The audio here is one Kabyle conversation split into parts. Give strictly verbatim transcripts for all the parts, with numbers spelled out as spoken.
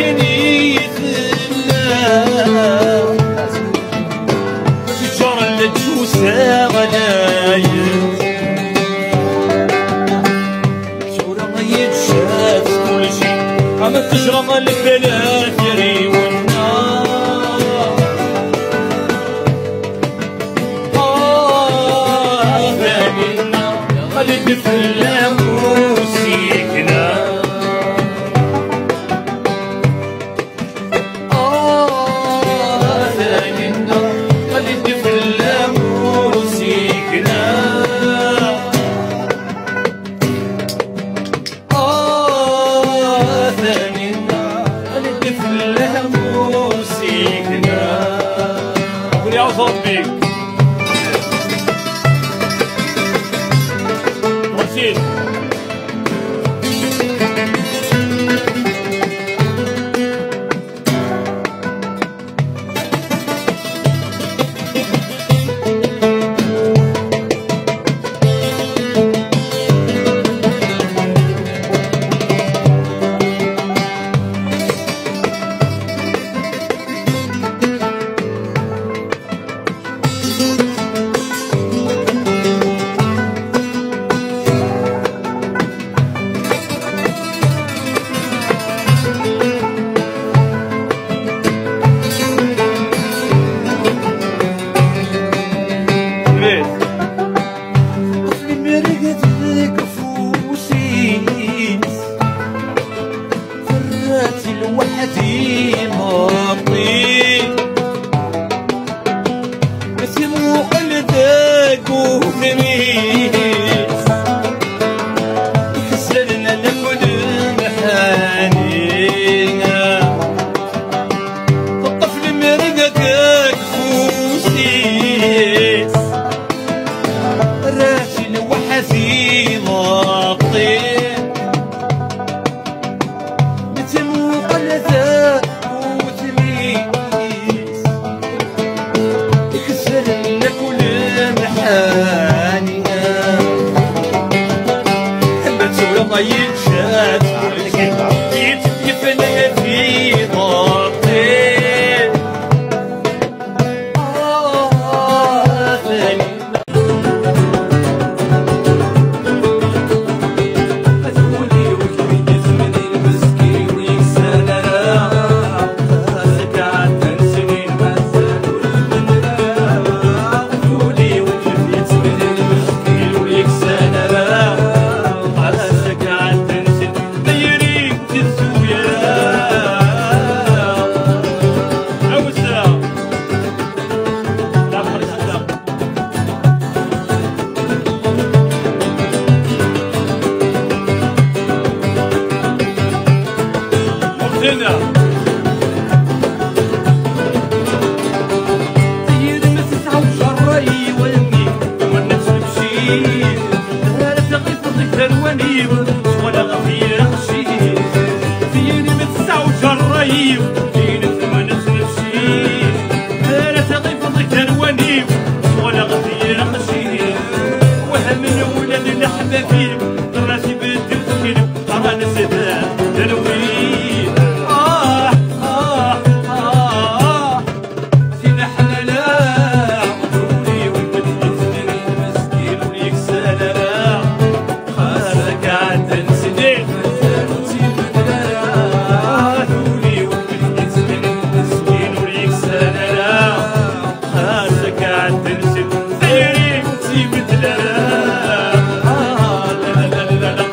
Ini tella tǧer leǧus ɣlayet. Tura yeǧǧa-tt kulci, am ttejra lbala triwenna. Ah, Taninna, ɣlib fell-am usigna. Ah, Taninna, ɣlib fell-am usigna. Ah, Taninna, ɣlib fell-am usigna. Ur iɛuẓ Rebbi. Racid. Ṭṭef lemmer deg ufus-is. Terra-tt lweḥd-i meṭṭi. Timuqel deg udem-is, ikessren lakul mḥani. Teṭṭef lemmer deg ufus-is. Rrac lweḥd-i meṭṭi. Timuqel deg udem-is, ikessren lakul mḥani. Ma tura yeǧǧa-tt, yettgeflen fi meṭṭi. Ara taɣibeḍ gar wallen-iw, ɣleɣ di lqecc-iw. Wehmen ula d leḥbab-iw, ɣer-s ibeddel ttkel, qqaren-as d, d alwi. Ah, ah, ah, ah. Si leḥnana, ul-iw ibeddel ttkel, meskin ur yeksan ara. Xas akka ɛeddan snin, mazal ur tt-ibeddel ara. Ul-iw ibeddel ttkel, meskin ur yeksan ara. Xas akka ɛeddan snin, tayri ur tt-ibeddel ara. La, la, la, la, la.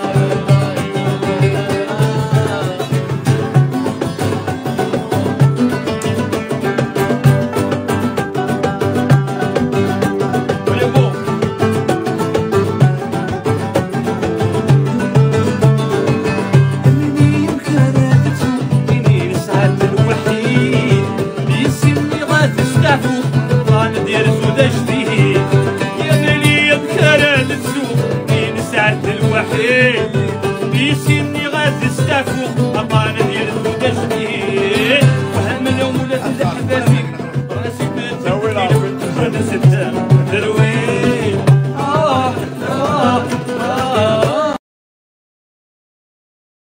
Yes, inniɣ ad steɛfuɣ, aṭṭan ad yerzu d ajdid. Wehmen ula d leḥbab-ik, ɣas ibeddel, ɣas ibeddel, terwi.